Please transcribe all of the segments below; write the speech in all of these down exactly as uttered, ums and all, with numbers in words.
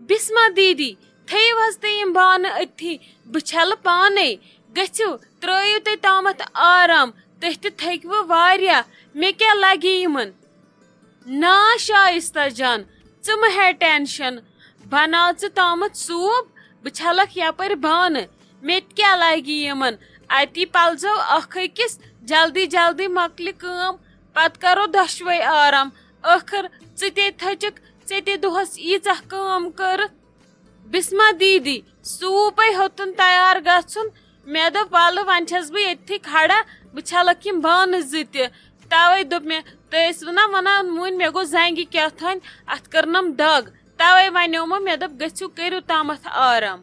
بسمہ دیدی، تھٲیِو حظ تُہۍ یِم بانہٕ أتھی، بہٕ چھَلہٕ پانَے۔ گٔژھِو، ترٛٲیِو تُہۍ تامَتھ آرام، تُہۍ تہِ تھٔکوٕ واریاہ، مےٚ کیٛاہ لَگہِ یِمَن؟ نا شائستہ جان، ژٕ مہٕ ہے ٹینشن، بناو ژٕ تامَتھ سوٗپ، بہٕ چھَلَکھ یَپٲرۍ بانہٕ، مےٚ تہِ کیٛاہ لَگہِ یِمَن؟ اَتی پَلزَو اَکھ أکِس، جلدی جلدی مۄکلہِ کٲم، پَتہٕ کَرو دۄشوَے آرام۔ ٲخٕر ژٕ تے تھٔچِکھ، ژےٚ تہِ دۄہَس ییٖژاہ کٲم کٔرٕتھ۔ بسمہ دیدی، سوٗپے ہیوٚتُن تیار گژھُن۔ مےٚ دوٚپ، "وَلہٕ، وۄنۍ چھَس بہٕ ییٚتھی کھڑا، بہٕ چھَلَکھ یِم بانہٕ زٕ تہِ۔" تَوَے دوٚپ مےٚ، "تُہۍ ٲسِو نا وَنان، وۄنۍ مےٚ گوٚو زَنٛگہِ کیٛاہ تھانۍ، اَتھ کٔرنَم دَگ۔" تَوَے وَنیومو مےٚ، دوٚپ، "گٔژھِو، کٔرِو تامَتھ آرام۔"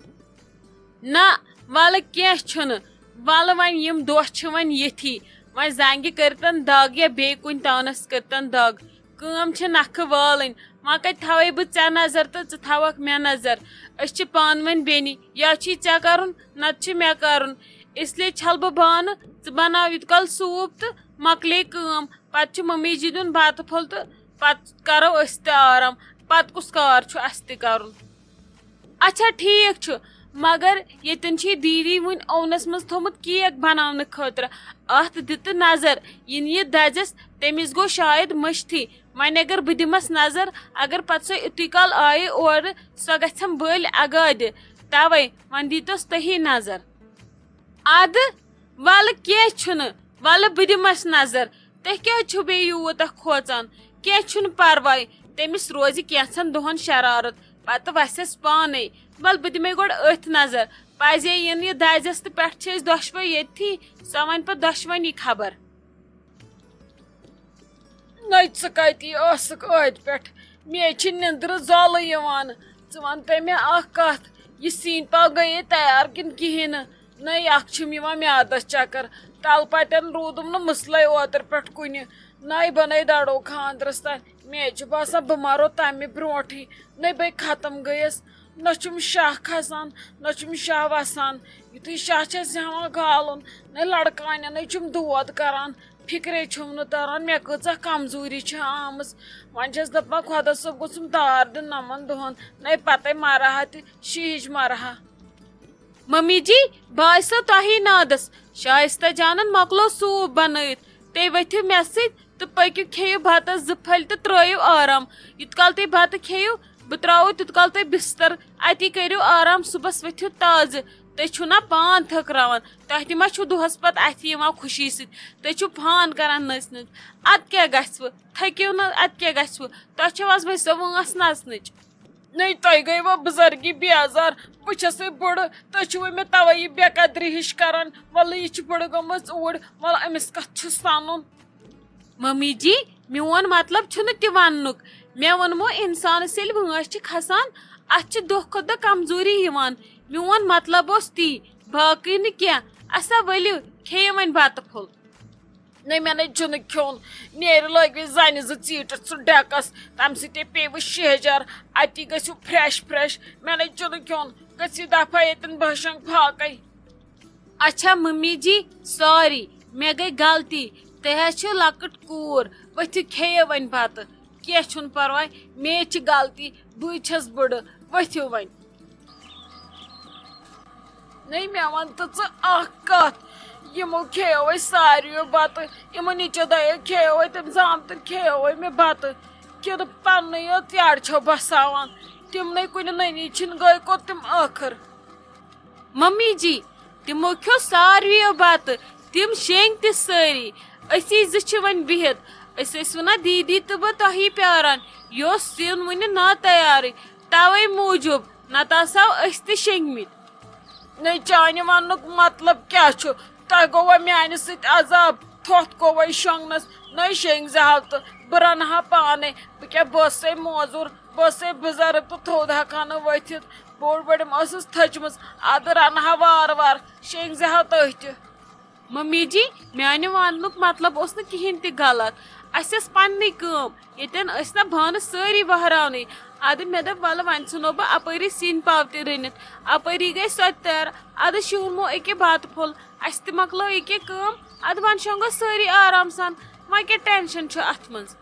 نہ، وَلہٕ، کینٛہہ چھُنہٕ۔ وَلہٕ، وۄنۍ یِم دۄہ چھِ وۄنۍ ییٚتھی۔ وۄنۍ زَنٛگہِ کٔرتَن دَگ یا بیٚیہِ کُنہِ تانَس کٔرتَن دَگ۔ کٲم چھِ نَکھٕ والٕنۍ۔ وۄنۍ کَتہِ تھاوَے بہٕ ژےٚ نظر تہٕ ژٕ تھاوَکھ مےٚ نظر؟ أسۍ چھِ پانہٕ ؤنۍ بیٚنہِ۔ یا چھی ژےٚ کَرُن، نَتہٕ چھِ مےٚ کَرُن۔ اس لیے چھَلہٕ بہٕ بانہٕ، ژٕ بَناو یوٗت کال سوٗپ تہٕ مۄکلے کٲم۔ پَتہٕ چھِ مٔمی جی دیُن بَتہٕ پھوٚل تہٕ پَتہٕ کَرو أسۍ تہِ آرام۔ پَتہٕ کُس کار چھُ اَسہِ تہِ کَرُن؟ اچھا، ٹھیٖک چھُ، مگر ییٚتٮ۪ن چھِ یہِ دیٖدی وٕنہِ اوونَس منٛز تھوٚمُت کیک بناونہٕ خٲطرٕ۔ اَتھ دِ تہٕ نظر، یہِ نہٕ یہِ دَزٮ۪س، تٔمِس گوٚو شاید مٔشتھٕے۔ وۄنۍ اگر بہٕ دِمَس نظر، اگر پَتہٕ سۄ یُتُے کال آیہِ اورٕ، سۄ گژھٮ۪م بٔلۍ اگادِ۔ تَوَے وۄنۍ دیٖتوس تُہی نظر۔ اَدٕ وَلہٕ، کینٛہہ چھُنہٕ، وَلہٕ بہٕ دِمَس نظر۔ تُہۍ کیٛازِ چھِو بیٚیہِ یوٗتاہ کھوژان؟ کینٛہہ چھُنہٕ پَرواے، تٔمِس روزِ کینٛژھن دۄہَن شرارت، پَتہٕ وَسٮ۪س پانَے۔ وَلہٕ بہٕ دِمَے گۄڈٕ أتھۍ نظر، پَزے یِنہٕ یہِ دَزٮ۪س تہٕ پٮ۪ٹھٕ چھِ أسۍ دۄشوَے ییٚتھی، سۄ وَنہِ پَتہٕ دۄشوٕنی خبر۔ نَے ژٕ کَتہِ ٲسٕکھ ٲدۍ پٮ۪ٹھ؟ مےٚ چھِ نِندرٕ زالٕے یِوان۔ ژٕ وَن تہٕ مےٚ اَکھ کَتھ، یہِ سِنۍ پاو گٔیے تیار کِنہٕ کِہیٖنۍ نہٕ؟ نَے اَکھ چھُم یِوان میٛادَس چَکَر، تَلہٕ پَتٮ۪ن روٗدُم نہٕ مٕسلَے اوترٕ پٮ۪ٹھ کُنہِ۔ نَے بَنَے دَڑو خانٛدرَس تام، مےٚ چھُ باسان بہٕ مَرو تَمہِ برونٛٹھٕے۔ نَے بَے ختم گٔیَس، نہ چھُم شاہ کھَسان، نہ چھُم شاہ وَسان۔ یُتھُے شاہ چھَس ہٮ۪وان گالُن، نَے لَڑکانٮ۪نَے چھُم دود کَران۔ فِکرے چھُم نہٕ تَران، مےٚ کۭژاہ کمزوٗری چھِ آمٕژ۔ وۄنۍ چھَس دَپان، خۄدا صٲب گوٚژھُم تار دیُن نَمَن دۄہَن۔ نَے پَتَے مَرٕ ہا تہِ شیٖج مَرٕ ہا۔ مٔمی جی، بہٕ آیسو تۄہی نادَس۔ شایستہ جانَن مۄکلو سوٗپ بَنٲیِتھ۔ تُہۍ ؤتھِو مےٚ سۭتۍ تہٕ پٔکِو، کھیٚیِو بَتَس زٕ پھٔلۍ تہٕ ترٛٲیِو آرام۔ یُت کال تُہۍ بَتہٕ کھیٚیِو، بہٕ ترٛاوو تیُت کال تُہۍ بِستَر۔ اَتی کٔرِو آرام، صُبحَس ؤتھِو تازٕ۔ تُہۍ چھِو نا پان تھٔکراوان، تۄہہِ تہِ ما چھُو دۄہَس پَتہٕ اَتھِ یِوان خوشی سۭتۍ؟ تُہۍ چھِو پھان کَران نٔژ نٔژ۔ اَدٕ کیٛاہ گژھِوٕ؟ تھٔکِو نہٕ، اَدٕ کیٛاہ گژھِوٕ؟ تۄہہِ چھَو آز وۄنۍ سۄ وٲنٛس نَژنٕچ۔ نَے، تۄہہِ گٔیوا بُزرگی بیزار؟ بہٕ چھَسے بٕڑٕ، تُہۍ چھِوٕ مےٚ تَوَے یہِ بے قدری ہِش کَران۔ وَلہٕ، یہِ چھِ بٕڑٕ گٔمٕژ اوٗرۍ، وَلہٕ، أمِس کَتھ چھُ سَنُن؟ مٔمی جی، میون مطلب چھُنہٕ تہِ وَننُک۔ مےٚ ووٚنمو، اِنسانَس ییٚلہِ وٲنٛس چھِ کھَسان، اَتھ چھِ دۄہ کھۄتہٕ دۄہ کمزوٗری یِوان۔ میون مطلب اوس تی، باقٕے نہٕ کینٛہہ۔ اَسا ؤلِو، کھیٚیِو وۄنۍ بَتہٕ پھوٚل۔ نَے، مےٚ نَے چھُنہٕ کھیوٚن۔ نیرِ لٲگۍ وٕنۍ زَنہِ زٕ ژیٖٹِتھ سُہ ڈٮ۪کَس، تَمہِ سۭتۍ ہے پیٚیہِ وٕنۍ شیہجار۔ اَتی گٔژھِو fresh fresh۔ مےٚ نَے چھُنہٕ کھیوٚن۔ گٔژھِو دَفا ییٚتٮ۪ن، بہٕ شۄنٛگہٕ فاقَے۔ اچھا مٔمی جی، sorry، مےٚ گٔے غلطی۔ تُہۍ حظ چھِو لۄکٕٹ کوٗر، ؤتھِو کھیٚیِو وۄنۍ بَتہٕ۔ کینٛہہ چھُنہٕ پَرواے، مے چھِ غلطی، بٕے چھَس بٕڑٕ، ؤتھِو وۄنۍ۔ نَے، مےٚ وَن تہٕ ژٕ اَکھ کَتھ، یِمو کھیٚیو اَسہِ ساروِیو بَتہٕ، یِمو نِچو دۄیو کھیٚیو اَسہِ، تِم زامتٕرۍ کھیٚیو اَسہِ مےٚ بَتہٕ، کِنہٕ پَننُے یوت یَڈ چھو بَساوان؟ تِم نَے کُنہِ نٔنی چھِنہٕ، گٔے کوٚت تِم ٲخٕر؟ ممی جی، تِمو کھیوٚو ساروِیو بَتہٕ، تِم شیٚنگۍ تہِ سٲری۔ أسی زٕ چھِ وۄنۍ بِہِتھ۔ أسۍ ٲسۍ وَنان، دیٖدی تہٕ بہٕ تۄہی پیاران۔ یہِ اوس سیُن وُنہِ نا تیارٕے، تَوَے موٗجوٗب، نَتہٕ آسہو أسۍ تہِ شیٚنگمٕتۍ۔ نَے، چانہِ وَننُک مطلب کیٛاہ چھُ؟ تۄہہِ گوٚوا میٛانہِ سۭتۍ عذاب؟ تھوٚتھ گوٚوَے شۄنٛگنَس، نَے شیٚنگۍ زِ ہاو تہٕ بہٕ رَنہٕ ہا پانَے۔ بہٕ کیٛاہ، بہٕ ٲسَے موزوٗر، بہٕ ٲسَے بُزرٕگ تہٕ تھوٚد ہٮ۪کہٕ ہا نہٕ ؤتھِتھ۔ بوٚڑ بٔڑِم ٲسٕس تھٔچمٕژ، اَدٕ رَنہٕ ہا وارٕ وارٕ، شیٚنگۍ زِ ہا تُہۍ تہِ۔ ممی جی، میانہِ وننُک مطلب اوس نہٕ کِہینۍ تہِ غلط۔ اسہِ ٲس پننٕے کٲم، ییٚتٮ۪ن ٲسۍ نہ بانہٕ سٲری وہراونٕے۔ ادٕ مےٚ دوٚپ، ولہٕ وۄنۍ ژھٕنو بہٕ اپٲری سِنۍ پاو تہِ رٔنِتھ۔ اپٲری گٔے سۄ تہِ تیار۔ ادٕ شونمو أکیاہ بتہٕ پھوٚل، اسہِ تہِ مۄکلٲو أکیاہ کٲم۔ ادٕ وۄنۍ شۄنگو سٲری آرام سان۔ وۄنۍ کیٛاہ ٹینشن چھُ اتھ منٛز؟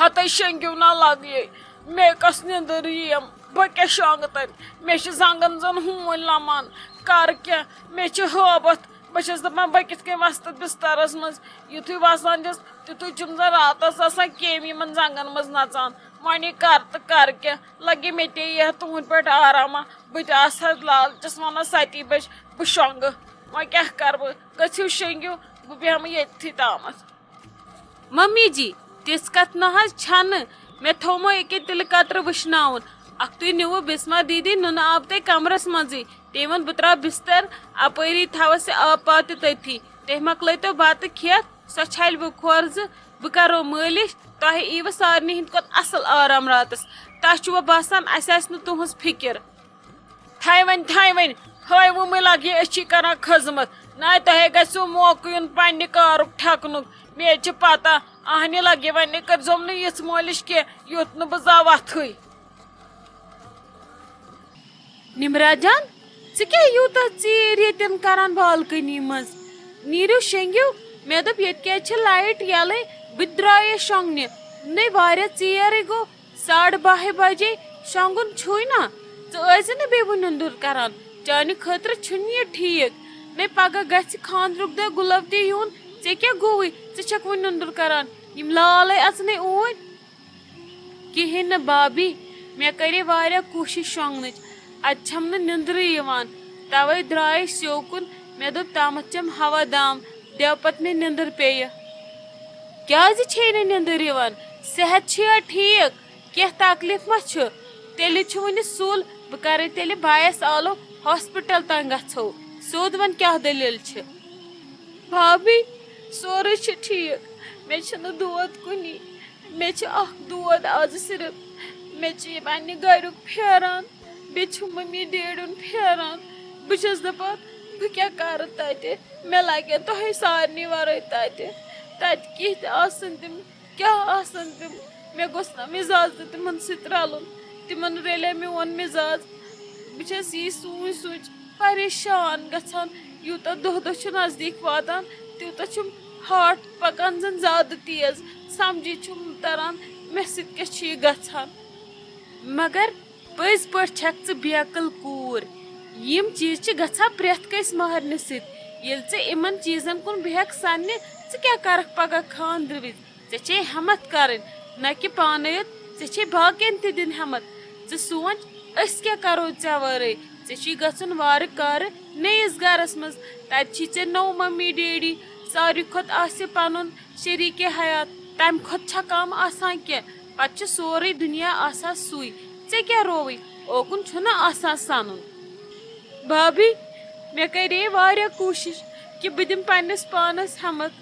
ہتے شنگِو نہ لگیے، مےٚ کۄس نِندٕر یِیم۔ بہٕ کیٛاہ شۄنٛگہٕ تَتہِ؟ مےٚ چھِ زنٛگن زَن ہوٗنۍ لَمان۔ کَرٕ کیٛاہ؟ مےٚ چھِ ہٲبَتھ۔ بہٕ چھَس دَپان، بہٕ کِتھ کٔنۍ وَسہٕ تَتھ بِستَرَس منٛز؟ یُتھُے وَسان چھَس، تیُتھُے چھُم زَن راتَس آسان کیٚمۍ یِمَن زنٛگَن منٛز نَژان۔ وۄنۍ کَرٕ تہٕ کَرٕ کیٛاہ؟ لَگہِ مےٚ تے یِیہِ ہا تُہٕنٛدۍ پٲٹھۍ آراما۔ بہٕ تہِ آسہٕ ہا لالچَس وَنان، سَتی بَجہِ بہٕ شۄنٛگہٕ۔ وۄنۍ کیٛاہ کَرٕ بہٕ؟ گٔژھِو شۄنٛگِو، بہٕ بیٚہمہٕ ییٚتھی تامَتھ۔ ممی جی، تِژھ کتھ نہ حظ چھنہٕ۔ مےٚ تھومو أکیاہ تِلہٕ قطرٕ وٕشناوُن۔ اکھتُے نیوٗوٕ بسمہ دیدی نُنہٕ آب تہِ کمرس منٛزٕے۔ تٔمۍ ووٚن، "بہٕ تراوٕ بستر، اپٲری تھاوس یہِ آب پاتہِ تٔتھی۔ تُہۍ مۄکلٲیتو بتہٕ کھٮ۪تھ، سۄ چھلہِ بہٕ کھۄر زٕ، بہٕ کرو مٲلِش، تۄہہِ ییٖوٕ سارنٕے ہٕنٛدِ کھۄتہٕ اصل آرام راتس۔ تۄہہِ چھُوا باسان، اسہِ آسہِ نہٕ تُہنٛز فکر؟" تھاے وۄنۍ، تھاے وۄنۍ، ہٲے وُمٕے لگہِ أچھی کران خدمت۔ نہ تۄہے گژھِوٕ موقعہٕ یُن پننہِ کارُک ٹھکنُک۔ مےٚ چھِ پتہ، اہنہِ لگہِ وۄنۍ، کٔرۍزیوم نہٕ یِژھ مٲلِش کینٛہہ، یُتھ نہٕ بہٕ زانٛہہ وۄتھٕے۔ نمرا جان، ژٕ کیٛاہ یوٗتاہ ژیٖرۍ ییٚتٮ۪ن کران بالکنی منٛز؟ نیٖرِو شۄنٛگِو۔ مےٚ دوٚپ، ییٚتہِ کیٛازِ چھِ لایٹ یَلَے؟ بہٕ تہِ درٛایَس شۄنٛگنہِ۔ نَے، واریاہ ژیرٕے گوٚو۔ ساڑٕ باہہِ بجے شۄنٛگُن چھُے نا؟ ژٕ ٲسۍ زِ نہٕ بیٚیہِ وۄنۍ نُندُر کران۔ چانہِ خٲطرٕ چھُنہٕ یہِ ٹھیٖک۔ نَے، پگاہ گژھِ خاندرُک دۄہ گُلوتی یُن۔ ژےٚ کیٛاہ گوٚوُے؟ ژٕ چھَکھ وۄنۍ نُندُر کران۔ یِم لالَے اَژنَے اوٗرۍ۔ کِہیٖنۍ نہٕ بابی، مےٚ کَرے واریاہ کوٗشِش شۄنٛگنٕچ، اَتہِ چھَم نہٕ نِندرٕے یِوان۔ تَوَے درٛایَس سیوٚو کُن۔ مےٚ دوٚپ، تامَتھ چَم ہوا دام، دٮ۪و پَتہٕ مےٚ نِندٕر پیٚیہِ۔ کیٛازِ چھے نہٕ نِندٕر یِوان؟ صحت چھُیا ٹھیٖک؟ کینٛہہ تکلیف ما چھُ؟ تیٚلہِ چھُ وُنہِ سُل۔ بہٕ کرے تیٚلہِ بایَس آلو، ہاسپٹل تام گژھو۔ سیوٚد وَن کیٛاہ دٔلیٖل چھِ۔ بھابھی، سورُے چھُ ٹھیٖک۔ مےٚ چھُنہٕ دود کُنی۔ مےٚ چھُ اکھ دود آز صرف۔ مےٚ چھُ یہِ پننہِ گریُک پھیران، بیٚیہِ چھُ ممی ڈیڈیُن پھیران۔ بہٕ چھَس دَپان، بہٕ کیٛاہ کَرٕ تَتہِ؟ مےٚ لَگہِ تۄہہِ سارنٕے وَرٲے تَتہِ۔ تَتہِ کِتھۍ آسَن تِم، کیٛاہ آسَن تِم؟ مےٚ گوٚژھ نہ مِزاز تہِ تِمَن سۭتۍ رَلُن۔ تِمَن رَلے میون مِزاز۔ بہٕ چھَس یی سوٗنٛچ سوٗنٛچ پریشان گژھان۔ یوٗتاہ دۄہ دۄہ چھُ نزدیٖک واتان، تیوٗتاہ چھُم ہارٹ پَکان زَن زیادٕ تیز۔ سَمجھی چھُم تَران، مےٚ سۭتۍ کیٛاہ چھُ یہِ گژھان۔ مگر پٔزۍ پٲٹھۍ چھکھ ژٕ بیقل کوٗر۔ یِم چیٖز چھِ گژھان پرٛٮ۪تھ کٲنٛسہِ مہرنہِ سۭتۍ۔ ییٚلہِ ژٕ یِمن چیٖزن کُن بیہکھ سننہِ، ژٕ کیٛاہ کرکھ پگاہ خانٛدرٕ وِزِ؟ ژےٚ چھے ہمت کرٕنۍ، نہ کہِ پانے یوت، ژےٚ چھے باقین تہِ دِنۍ ہمت۔ ژٕ سونٛچ، أسۍ کیٛاہ کرو ژےٚ ورٲے؟ ژےٚ چھُے گژھُن وارٕ کارٕ نٔیِس گرس منٛز۔ تتہِ چھی ژےٚ نوٚو ممی ڈیڈی۔ ساروی کھۄتہٕ آسہِ پنُن شریٖکے حیات، تمہِ کھۄتہٕ چھا کم آسان کینٛہہ؟ پتہٕ چھُ سورُے دُنیا آسان سُے۔ ژےٚ کیٛاہ رووُے؟ اوکُن چھُنہٕ آسان سَنُن۔ بھابھی، مےٚ کَرے واریاہ کوٗشِش کہِ بہٕ دِمہٕ پنٛنِس پانَس ہٮ۪مَتھ،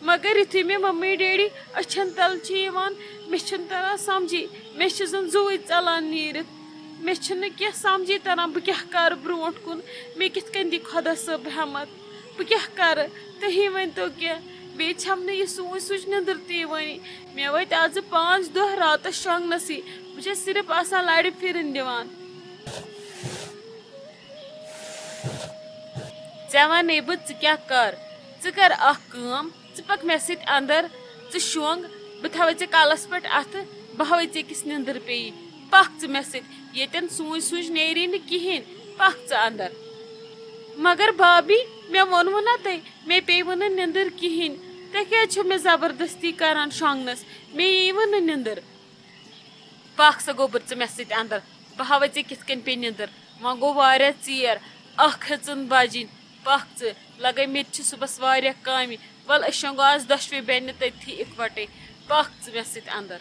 مگر یُتھُے مےٚ مٔمی ڈیڈی أچھَن تَل چھِ یِوان، مےٚ چھُنہٕ تَران سَمجھی، مےٚ چھِ زَن زُوٕے ژَلان نیٖرِتھ۔ مےٚ چھُنہٕ کینٛہہ سَمجھی تَران بہٕ کیٛاہ کَرٕ برٛونٛٹھ کُن، مےٚ کِتھ کٔنۍ دی خۄدا صٲب ہٮ۪مَتھ۔ بہٕ کیٛاہ کَرٕ؟ تُہی ؤنۍ تو کینٛہہ۔ بیٚیہِ چھَم نہٕ یہِ سوٗنٛچ سوٗنٛچ نیٚنٛدٕر تہِ یِوٲنی۔ مےٚ وٲتۍ آزٕ پانٛژھ دۄہ راتَس شۄنٛگنَسٕے۔ بہٕ چھَس صرف آسان لَرِ پھِرٕنۍ دِوان۔ ژےٚ وَنے بہٕ ژٕ کیٛاہ کَر۔ ژٕ کَر اَکھ کٲم، ژٕ پَکھ مےٚ سۭتۍ اَندَر، ژٕ شۄنٛگ، بہٕ تھاوَے ژےٚ کَلَس پٮ۪ٹھ اَتھٕ، بہٕ ہاوَے ژےٚ کِژھ نیٚنٛدٕر پیٚیی۔ پَکھ ژٕ مےٚ سۭتۍ، ییٚتٮ۪ن سوٗنٛچ سوٗنٛچ نیری نہٕ کِہیٖنۍ، پَکھ ژٕ اَندَر۔ مگر بابی، مےٚ ووٚنوٕ نا تۄہہِ، مےٚ پیٚیہِ وٕ نہٕ نیٚنٛدٕر کِہیٖنۍ۔ تُہۍ کیٛازِ چھِو مےٚ زبردستی کران شۄنٛگنَس؟ مےٚ یی وٕ نہٕ نیٚنٛدٕر۔ پَکھ سا گوٚبُر ژٕ مےٚ سۭتۍ اَندَر، بہٕ ہاوَے ژےٚ کِتھ کٔنۍ پیٚیہِ نیٚنٛدٕر۔ وۄنۍ گوٚو واریاہ ژیر، اَکھ ہیٚژٕن بَجِنۍ۔ پَکھ ژٕ، لَگَے مےٚ تہِ چھِ صُبحَس واریاہ کامہِ۔ وَلہٕ أسۍ شۄنٛگو آز دۄشوَے بیٚنہِ تٔتھی اِکوَٹَے۔ پَکھ ژٕ مےٚ سۭتۍ اَندَر۔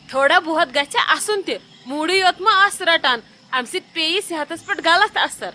تھوڑا بہت گژھِ آسُن تہِ، موٗڈٕے یوت ما آسہٕ رٹان، امہِ سۭتۍ پیٚیہِ صحتس پٮ۪ٹھ غلط اثر۔